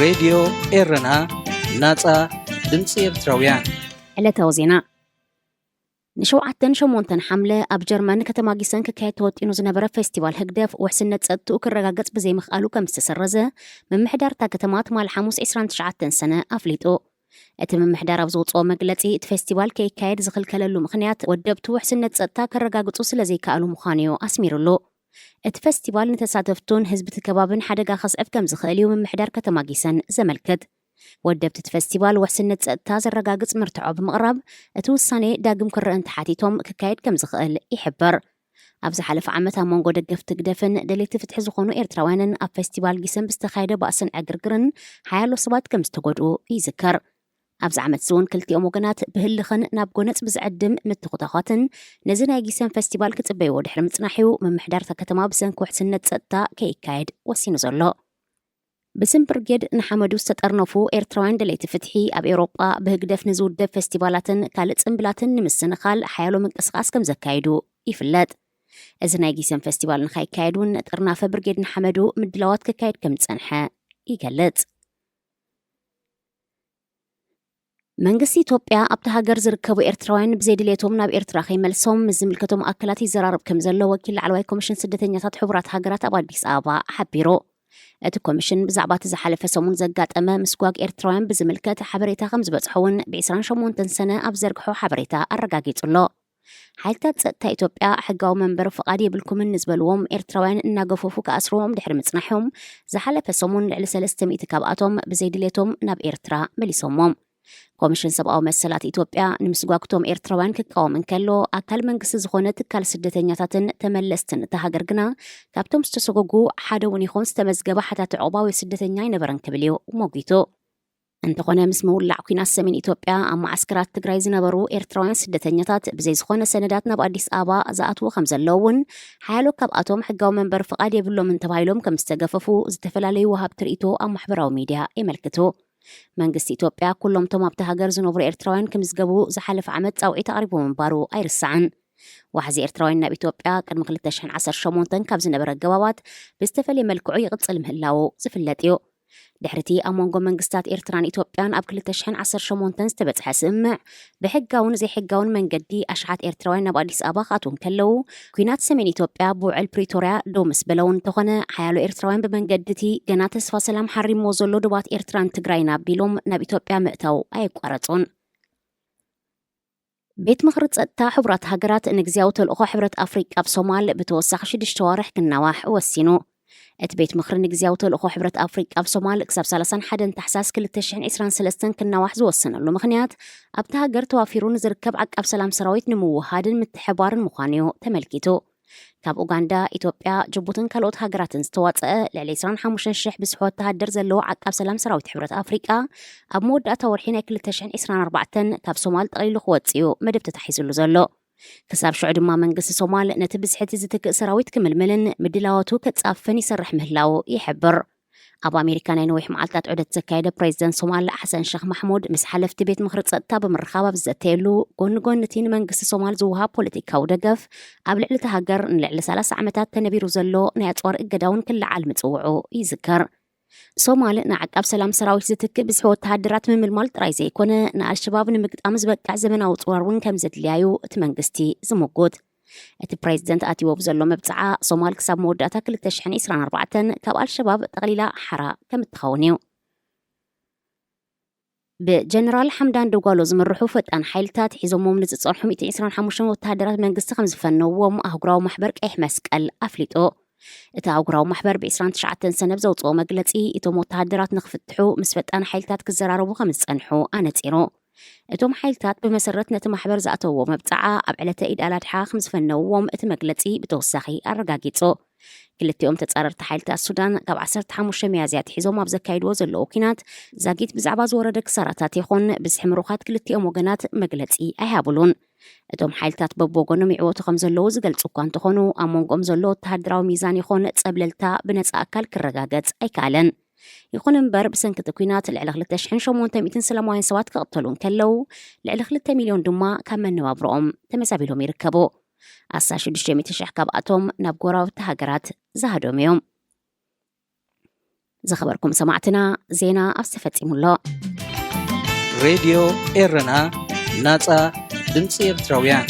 ሬድዮ ኤረና፣ ናጻ ድምጺ ኤርትራውያን። ዕለታዊ ዜና። ንሸውዓተን ሸሞንተን ሓምለ ኣብ ጀርመን ከተማ ጊሰን ክካየድ ተወጢኑ ዝነበረ ፌስቲቫል ህግደፍ ውሕስነት ጸጥትኡ ክረጋገጽ ብዘይምኽኣሉ ከም ዝተሰረዘ ምምሕዳር እታ ከተማ ትማሊ ሓሙስ ዕስራን ትሽዓተን ሰነ ኣፍሊጡ። እቲ ምምሕዳር ኣብ ዘውጽኦ መግለጺ፣ እቲ ፌስቲቫል ከይካየድ ዝኽልከለሉ ምኽንያት ወደብቱ ውሕስነት ጸጥታ ከረጋግጹ ስለ ዘይከኣሉ ምዃኑ እዩ ኣስሚሩሉ። እቲ ፌስቲቫል ንተሳተፍቱን ህዝቢ እቲ ከባብን ሓደጋ ከስዕብ ከም ዝኽእል እዩ ምምሕዳር ከተማ ጊሰን ዘመልክት። ወደብቲ እቲ ፌስቲቫል ውሕስነት ጸጥታ ዘረጋግጽ መርትዖ ብምቕራብ፣ እቲ ውሳኔ ዳግም ክረአ እንተሓቲቶም ክካየድ ከም ዝኽእል ይሕበር። ኣብ ዝሓለፈ ዓመት ኣብ መንጎ ደገፍቲ ህግደፍን ደለይቲ ፍትሒ ዝኾኑ ኤርትራውያንን ኣብ ፌስቲቫል ጊሰን ብዝተኻየደ ባእስን ዕግርግርን ሓያሎ ሰባት ከም ዝተጎድኡ ይዝከር። ኣብዚ ዓመት እዚ እውን ክልቲኦም ወገናት ብህልኽን ናብ ጎነጽ ብዝዕድም ምትኹታዃትን ነዚ ናይ ጊሰን ፌስቲቫል ክጽበይዎ ድሕሪ ምጽናሕ እዩ ምምሕዳር እታ ከተማ ብሰንኪ ውሕስነት ጸጥታ ከይካየድ ወሲኑ ዘሎ። ብስም ብርጌድ ንሓመዱ ዝተጠርነፉ ኤርትራውያን ደለይቲ ፍትሒ ኣብ ኤውሮጳ ብህግደፍ ንዝውደብ ፌስቲቫላትን ካልእ ጽምብላትን ንምስንኻል ሓያሎ ምንቅስቓስ ከም ዘካይዱ ይፍለጥ። እዚ ናይ ጊሰን ፌስቲቫል ንኻይካየድ እውን ጥርናፈ ብርጌድ ንሓመዱ ምድላዋት ክካየድ ከም ዝጸንሐ ይገልጽ። መንግስቲ ኢትዮጵያ ኣብቲ ሃገር ዝርከቡ ኤርትራውያን ብዘይ ድሌቶም ናብ ኤርትራ ከይመልሶም ምስ ዝምልከቶም ኣካላት ይዘራረብ ከም ዘሎ ወኪል ላዕለዋይ ኮሚሽን ስደተኛታት ሕቡራት ሃገራት ኣብ ኣዲስ ኣበባ ሓቢሩ። እቲ ኮሚሽን ብዛዕባ እቲ ዝሓለፈ ሰሙን ዘጋጠመ ምስጓግ ኤርትራውያን ብዝምልከት ሓበሬታ ከም ዝበጽሖ እውን ብ ዕስራን ሸሞንተን ሰነ ኣብ ዘርግሖ ሓበሬታ ኣረጋጊጹ ኣሎ። ሓይልታት ጸጥታ ኢትዮጵያ ሕጋዊ መንበሪ ፍቓድ የብልኩምን ንዝበልዎም ኤርትራውያን እናገፈፉ ክኣስርዎም ድሕሪ ምጽናሖም፣ ዝሓለፈ ሰሙን ልዕሊ ሰለስተ ሚእቲ ካብኣቶም ብዘይ ድሌቶም ናብ ኤርትራ መሊሶሞም። ኮሚሽን ሰብኣዊ መሰላት ኢትዮጵያ ንምስጓግቶም ኤርትራውያን ክቃወም እንከሎ፣ ኣካል መንግስቲ ዝኾነ ትካል ስደተኛታትን ተመለስትን እታ ሃገር ግና ካብቶም ዝተሰጎጉ ሓደ እውን ይኹን ዝተመዝገበ ሓታቲ ዑቕባ ወይ ስደተኛ ኣይነበረን ክብል እዩ ሞጊቱ። እንተኾነ፣ ምስ ምውላዕ ኲናት ሰሜን ኢትዮጵያ ኣብ መዓስከራት ትግራይ ዝነበሩ ኤርትራውያን ስደተኛታት ብዘይ ዝኾነ ሰነዳት ናብ ኣዲስ ኣበባ ዝኣትዉ ከም ዘለዉ እውን፣ ሓያሎ ካብኣቶም ሕጋዊ መንበሪ ፍቓድ የብሎምን ተባሂሎም ከም ዝተገፈፉ ዝተፈላለዩ ወሃብቲ ርእይቶ ኣብ ማሕበራዊ ሚድያ የመልክቱ። መንግስቲ ኢትዮጵያ ኩሎም እቶም ኣብቲ ሃገር ዝነብሩ ኤርትራውያን ክምዝገቡ ዝሓለፈ ዓመት ጻውዒት ኣቕሪቡ ምንባሩ ኣይርሳዕን። ዋሕዚ ኤርትራውያን ናብ ኢትዮጵያ ቅድሚ ክልተ ሽሕን ዓሰርተ ሸሞንተን ካብ ዝነበረ ኣገባባት ብዝተፈለየ መልክዑ ይቕጽል ምህላዉ ዝፍለጥ እዩ። ድሕሪቲ ኣብ መንጎ መንግስታት ኤርትራን ኢትዮጵያን ኣብ ክልተ ሽሕን ዓሰርተ ሸሞንተን ዝተበጽሐ ስምምዕ፣ ብሕጋውን ዘይሕጋውን መንገዲ ኣሽሓት ኤርትራውያን ናብ ኣዲስ ኣበባ ክኣትዉ እንከለዉ፣ ኲናት ሰሜን ኢትዮጵያ ብውዕል ፕሪቶርያ ደው ምስ በለ እውን እንተኾነ፣ ሓያሎ ኤርትራውያን ብመንገዲ እቲ ገና ተስፋ ሰላም ሓሪምዎ ዘሎ ዶባት ኤርትራን ትግራይን ኣቢሎም ናብ ኢትዮጵያ ምእታው ኣየቋረጹን። ቤት ምኽሪ ጸጥታ ሕቡራት ሃገራት ንግዝያዊ ተልእኾ ሕብረት ኣፍሪቃ ኣብ ሶማል ብተወሳኺ ሽዱሽተ ዋርሕ ክናዋሕ ወሲኑ። እቲ ቤት ምኽሪ ንግዝያዊ ተልእኾ ሕብረት ኣፍሪቃ ኣብ ሶማል ክሳብ ሰላሳን ሓደን ታሕሳስ ክልተ ሽሕን ዕስራን ሰለስተን ክናዋሕ ዝወሰነሉ ምኽንያት፣ ኣብቲ ሃገር ተዋፊሩ ንዝርከብ ዓቃብ ሰላም ሰራዊት ንምውሃድን ምትሕባርን ምዃኑ እዩ ተመልኪቱ። ካብ ኡጋንዳ፣ ኢትዮጵያ፣ ጅቡትን ካልኦት ሃገራትን ዝተዋጸአ ልዕሊ ዕስራን ሓሙሽተን ሽሕ ብዝሒ ወተሃደር ዘለዎ ዓቃብ ሰላም ሰራዊት ሕብረት ኣፍሪቃ፣ ኣብ መወዳእታ ወርሒ ናይ ክልተ ሽሕን ዕስራን ኣርባዕተን ካብ ሶማል ጠቕሊሉ ክወጽእ እዩ መደብ ተታሒዙሉ ዘሎ። ክሳብ ሽዑ ድማ መንግስቲ ሶማል ነቲ ብዝሒ እቲ ዝትክእ ሰራዊት ክምልምልን ምድላዋቱ ከጻፍን ይሰርሕ ምህላዉ ይሕብር። ኣብ ኣሜሪካ ናይ ነዊሕ መዓልታት ዑደት ዘካየደ ፕሬዚደንት ሶማል ሓሰን ሸኽ ማሕሙድ ምስ ሓለፍቲ ቤት ምኽሪ ጸጥታ ብምርኻብ ኣብ ዝዘተየሉ፣ ጎኒ ጎኒ እቲ ንመንግስቲ ሶማል ዝወሃብ ፖለቲካዊ ደገፍ፣ ኣብ ልዕሊ እታ ሃገር ንልዕሊ ሰላሳ ዓመታት ተነቢሩ ዘሎ ናይ ኣጽዋር እገዳ እውን ክለዓል ምጽውዑ ይዝከር። ሶማል ንዓቃብ ሰላም ሰራዊት ዝትክእ ብዝሒ ወተሃደራት ምምልማል ጥራይ ዘይኮነ፣ ንኣልሸባብ ንምግጣም ዝበቅዕ ዘመናዊ ጽዋር እውን ከም ዘድልያ እዩ እቲ መንግስቲ ዝምጉት። እቲ ፕሬዚደንት ኣትይዎ ብዘሎ መብጽዓ፣ ሶማል ክሳብ መወዳእታ ክልተ ሽሕን ዕስራን ኣርባዕተን ካብ ኣልሸባብ ጠቕሊላ ሓራ ከም እትኸውን እዩ። ብጀነራል ሓምዳን ደጓሎ ዝምርሑ ፈጣን ሓይልታት ሒዞሞም ንዝጸንሑ ሚእትን ዕስራን ሓሙሽተን ወተሃደራት መንግስቲ ከም ዝፈነውዎም ኣህጉራዊ ማሕበር ቀይሕ መስቀል ኣፍሊጡ። እቲ ኣህጉራዊ ማሕበር ብ ዕስራን ትሽዓተን ሰነ ብዘውጽኦ መግለጺ፣ እቶም ወተሃደራት ንኽፍትሑ ምስ ፈጣን ሓይልታት ክዘራረቡ ከም ዝጸንሑ ኣነጺሩ። እቶም ሓይልታት ብመሰረት ነቲ ማሕበር ዝኣተውዎ መብጽዓ ኣብ ዕለተ ኢድ ኣልኣድሓ ከም ዝፈነውዎም እቲ መግለጺ ብተወሳኺ ኣረጋጊጹ። ክልቲኦም ተጻረርቲ ሓይልታት ሱዳን ካብ ዓሰርተ ሓሙሽተ ሚያዝያ ኣትሒዞም ኣብ ዘካይድዎ ዘለዉ ኲናት ዛጊት ብዛዕባ ዝወረደ ክሳራታት ይኹን ብዝሒ ምሩኻት ክልቲኦም ወገናት መግለጺ ኣይሃቡሉን። እቶም ሓይልታት በብወገኖም ይዕወቱ ከም ዘለዉ ዝገልጹ እኳ እንተኾኑ፣ ኣብ መንጎኦም ዘሎ ወተሃደራዊ ሚዛን ይኹን ጸብለልታ ብነጻ ኣካል ክረጋገጽ ኣይከኣለን። ይኹን እምበር፣ ብሰንኪ እቲ ኲናት ልዕሊ ክልተ ሽሕን ሸሞንተ ሚእትን ሰላማውያን ሰባት ክቕተሉ እንከለዉ፣ ልዕሊ ክልተ ሚልዮን ድማ ካብ መነባብሮኦም ተመዛቢሎም ይርከቡ። ኣስታት ሽዱሽተ ሚእቲ ሽሕ ካብኣቶም ናብ ጎረባብቲ ሃገራት ዝሃደሙ እዮም። ዝኸበርኩም ሰማዕትና፣ ዜና ኣብዚ ተፈጺሙ ኣሎ። ሬድዮ ኤረና፣ ናጻ ድምፂ ኤርትራውያን።